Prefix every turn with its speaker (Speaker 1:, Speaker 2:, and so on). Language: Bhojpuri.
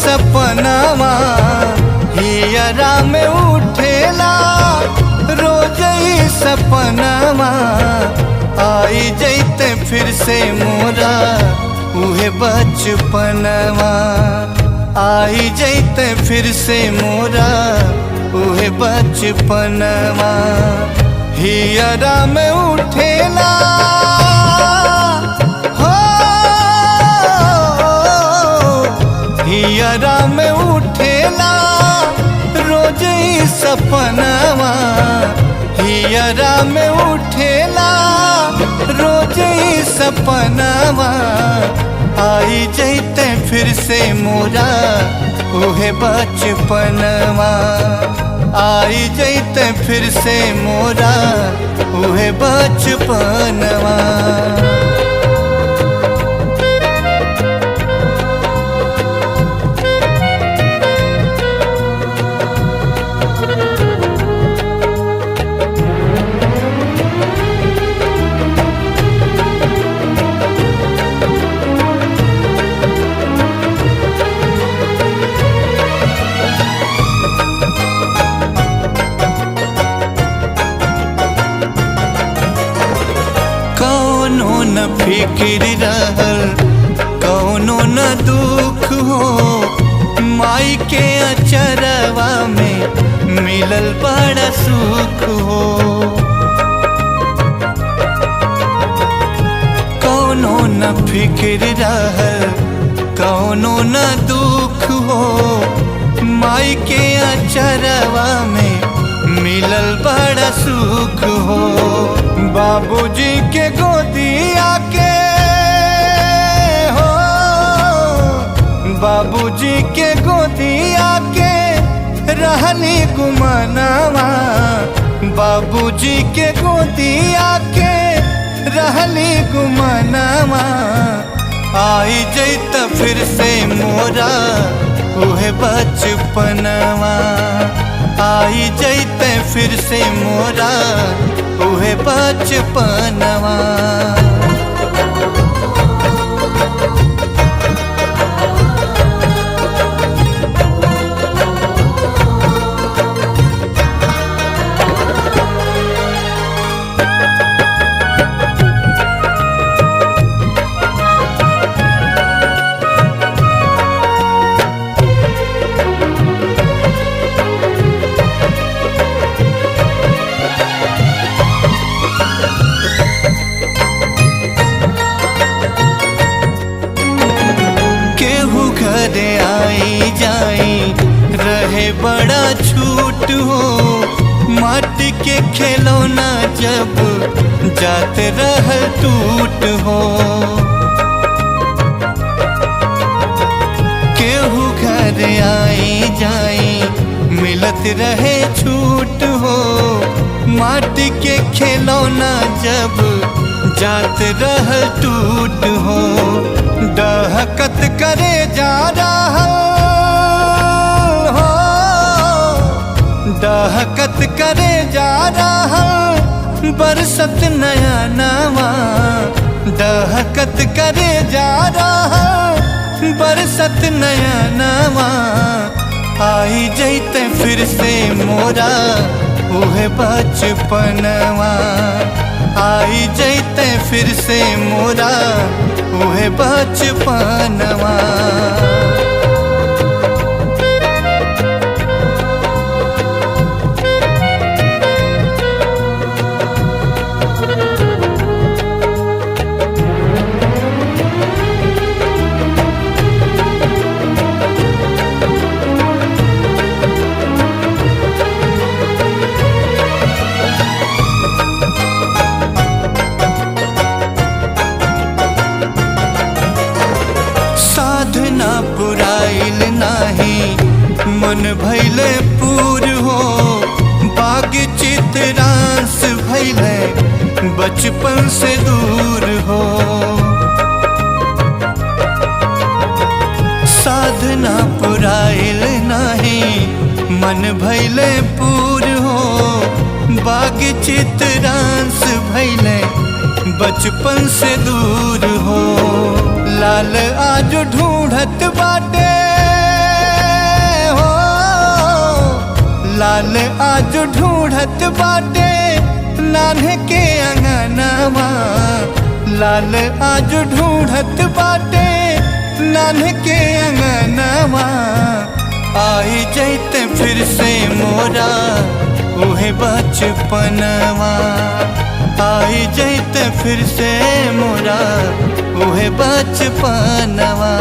Speaker 1: सपनावा हियरा में उठेला, रोज ही सपनावा आई जैते फिर से मोरा उहे बचपनवा, आई जैते फिर से मोरा उहे बचपनवा। हियरा में उठेला हो, हियरा में उठेला रोज ही सपनावा, हियरा में उठेला रोज ही सपनावा आई जैते फिर से मोरा उहे बचपनवा, आई जैते फिर से मोरा उहे बचपनवा। कौनो न फिक्र रहल कौनो न दुख हो, माई के अचरवा में मिलल बड़ा सुख हो। कौनो न फिक्र रहल कौनो न दुख हो, माई के अचरवा में मिलल बड़ा सुख हो। बाबूजी के गोदिया के हो, बाबूजी के गोदिया के रहनी गुमनावा, बाबूजी के गोदिया के रहनी गुमनावा आई जैत फिर से मोरा उहे बचपनवा, आई जैते फिर से मोरा उहे बचपनवा। केहू घरे आई जाई रहे बड़ा छूट हो, माटी के खिलौना जब जात रह टूट हो। केहू घर आई जाई मिलत रहे छूट हो, माटी के खिलौना जब जात रह टूट हो। डहकत करे जा रहा हो, डहकत करे जा रहा बरसत नया नवा, डहकत करे जा रहा बरसत नया नवा आई जैते फिर से मोरा उहे बचपनवा, आई जैते फिर से मोरा उहे बचपनवा। साधना पुराइल नाही मन भैले पूर हो, बाग चित्रांस भैले बचपन से दूर हो। साधना पुराइल नाही मन भैले पूर हो, बाग चित्रांस भैले बचपन से दूर हो। लाल आज ढूंढत बाटे लाल आज ढूंढत बाटे नान्हे के अंगनवा, लाल आज ढूंढत बाटे नान्हे के अंगनवा। आई जैते फिर से मोरा उहे बचपनवा, आई जैते फिर से मोरा उहे बचपनवा।